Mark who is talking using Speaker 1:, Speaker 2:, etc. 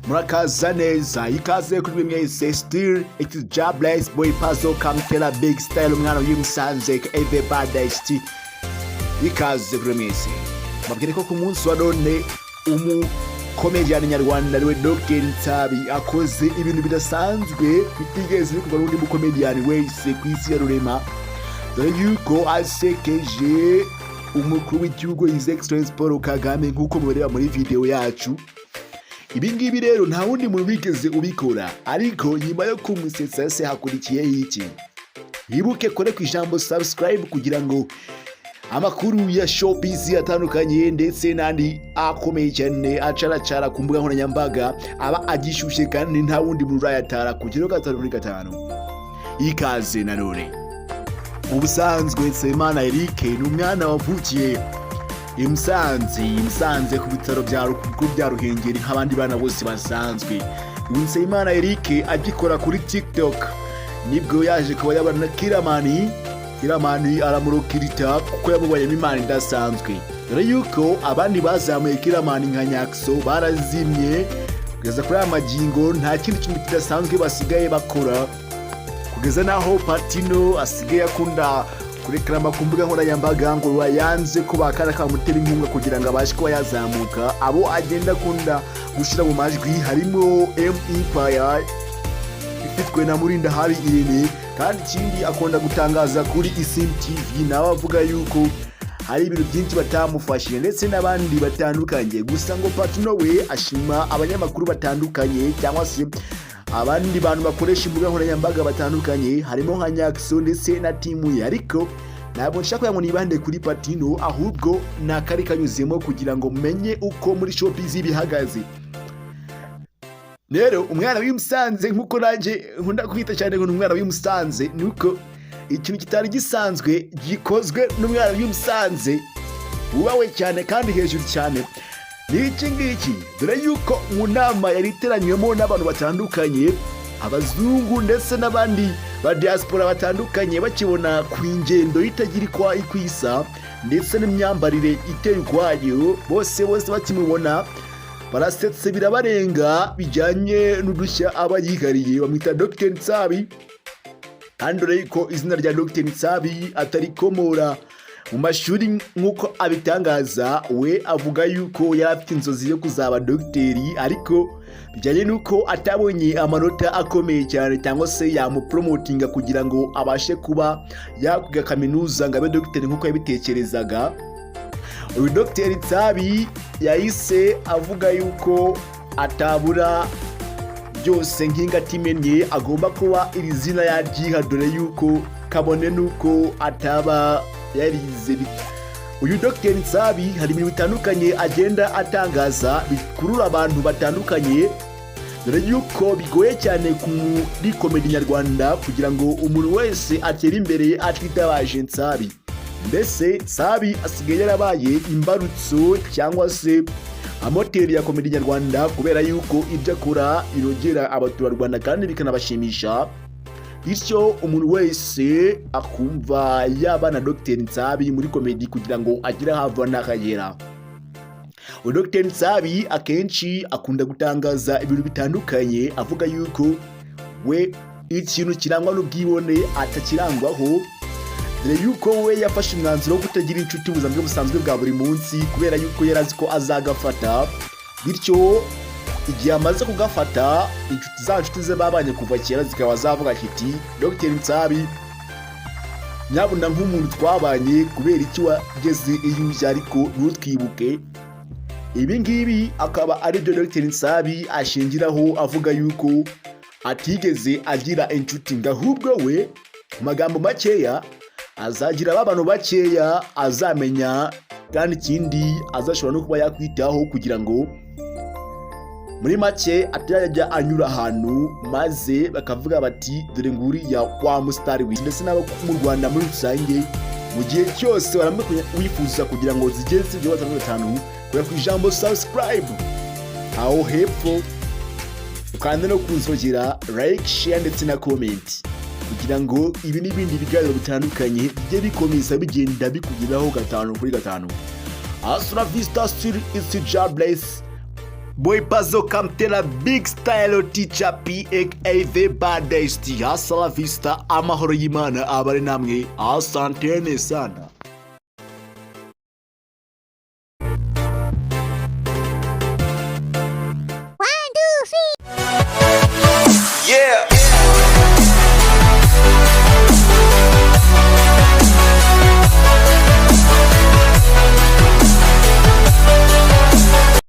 Speaker 1: Murakaza neza, ikaze kuri mwese. Still it is Jobless Boy Puzzle Kamtela Big Style, umwana w'imusanze, everybody. Ikaze kuri mwese. Mbabwire ko ku munsi wa none umukomediyani nyarwanda ariwe Dr Nsabi akoze ibintu bidasanzwe bitigeze bikorwa n'undi mukomediyani wese ku isi ya rurema, dore yuko asekeje umukuru w'igihugu, His Excellence Paul Kagame, nk'uko mubireba muri video yacu. Ibi ngibi rero nta wundi muntu wigeze ubikora. Ariko nyuma yo kumusetsa se hakurikiyeho iki? Wibuke kore ku ijambo subscribe kugira ngo amakuru ya showbiz atandukanye ndetse n'andi akomeye cyane acaracara ku mbuga nkoranyambaga aba agishyushye kandi nta wundi muntu urayatara ku kiro 5 kuri 5. Ikaze nanone. Ubusanzwe Nsabimana Eric ni umwana wavukiye i Musanze, i Musanze ku bitaro bya bikuru bya Ruhengeri, nk'abandi bana bose basanzwe. Uyu Nsabimana Eric agikora kuri TikTok nibwo yaje kuba yabana na Kiramani. Kiramani aramurokirita kuko yamubonyemo imana idasanzwe, dore yuko abandi bazamuye Kiramani nka Nyakso barazimye kugeza kuri aya magingo, nta kindi kintu kidasanzwe basigaye bakora, kugeza n'aho Patino asigaye akunda kurekarama ku mbuga nkoranyambaga ngo bayanze ko bakana kamutera inkunga kugira ngo abashe kuba yazamuka. Abo agenda akunda gushyira mu majwi harimo M Empire ifitwe na Murinda Habi Irene. Kandi ikindi akunda gutangaza kuri Isim TV, nawe avuga yuko hari ibintu byinshi batamufashije ndetse n'abandi batandukanye. Gusa ngo Patino we ashima abanyamakuru batandukanye cyangwa se abandi bantu bakoresha imbuga nkoranyambaga batandukanye, harimo nka Nyakso ndetse na timu ye. Ariko ntabwo nshaka kugira ngo nibande kuri Patino, ahubwo ni akari kanyuzemo kugira ngo menye uko muri showbiz bihagaze. Rero umwana w'i Musanze, nk'uko nanjye nkunda kwita cyane ngo ni umwana w'i Musanze, ni uko ikintu kitari gisanzwe gikozwe n'umwana w'i Musanze wubawe cyane kandi hejuru cyane ni iki ngiki, dore yuko mu nama yari iteranywemo n'abantu batandukanye, abazungu ndetse n'abandi ba diaspora batandukanye, bakibona ku ingendo itagira ikwisa ndetse n'imyambarire iteye ukwayo, bose bose bakimubona barasetse birabarenga, bijyanye n'udushya aba yihariye. Bamwita Dr Nsabi, kandi dore ko izina rya Dr Nsabi atarikomora mu mashuri nk'uko abitangaza. We avuga yuko yari afite inzozi yo kuzaba dogiteri, ariko bijyanye n'uko atabonye amanota akomeye cyane cyangwa se yamuporomotinga kugira ngo abashe kuba yakwiga kaminuza ngo abe dogiteri nk'uko yabitekerezaga, uyu Dogiteri Nsabi yahise avuga yuko atabura byose nk'ingata imennye, agomba kuba iri zina yaryiha, dore yuko kabone n'uko ataba yarize. Uyu Dr Nsabi hari ibintu bitandukanye agenda atangaza bikurura abantu batandukanye, dore yuko bigoye cyane muri comedy nyarwanda kugira ngo umuntu wese atere imbere atitabaje Nsabi. Mbese Nsabi asigaye yarabaye imbarutso cyangwa se amoteri ya comedy nyarwanda, kubera yuko ibyo akora birogera abaturarwanda kandi bikanabashimisha, bityo umuntu wese akumva yaba na Dr Nsabi muri comedy kugira ngo agire aho ava n'akagera. Dr Nsabi akenshi akunda gutangaza ibintu bitandukanye, avuga yuko we ikintu kirangwa n'ubwibone atakirangwaho, dore yuko we yafashe umwanzuro wo kutagira inshuti ubuzima bwe busanzwe bwa buri munsi, kubera yuko yari azi ko azagafata. Bityo igihe amaze kugafata, inshuti za nshuti ze babanye kuva kera zikaba zavuga kiti: "Dr Nsabi, nyabuna nk'umuntu twabanye, kubera iki wageze iyo ujya ariko ntutwibuke?" Ibi ngibi akaba ari byo Dr Nsabi ashingiraho avuga yuko atigeze agira inshuti, ngo ahubwo we mu magambo makeya azagira ba bantu bakeya azamenya, kandi ikindi azashobora no kuba yakwitaho, kugira ngo muri make atajya anyura ahantu maze bakavuga bati: "Dore nguriya wa musitari." Ndetse n'abo mu Rwanda muri rusange, mu gihe cyose waramutse wifuza kugira ngo zigeze zibyo 5 5, kora ku ijambo subscribe aho hepfo, ukanda no kunzogera, like, share ndetse na comment, kugira ngo ibi n'ibindi biganiro bitandukanye bijye bikomeza bigenda bikugeraho 5 kuri 5. Hasta la vista, still it's Jah bless. Boy Pazo Kamtela, Big Style Teacher P, aka The Baddest. Hasta la vista, amahoro y'Imana abari namwe. Asantene sana.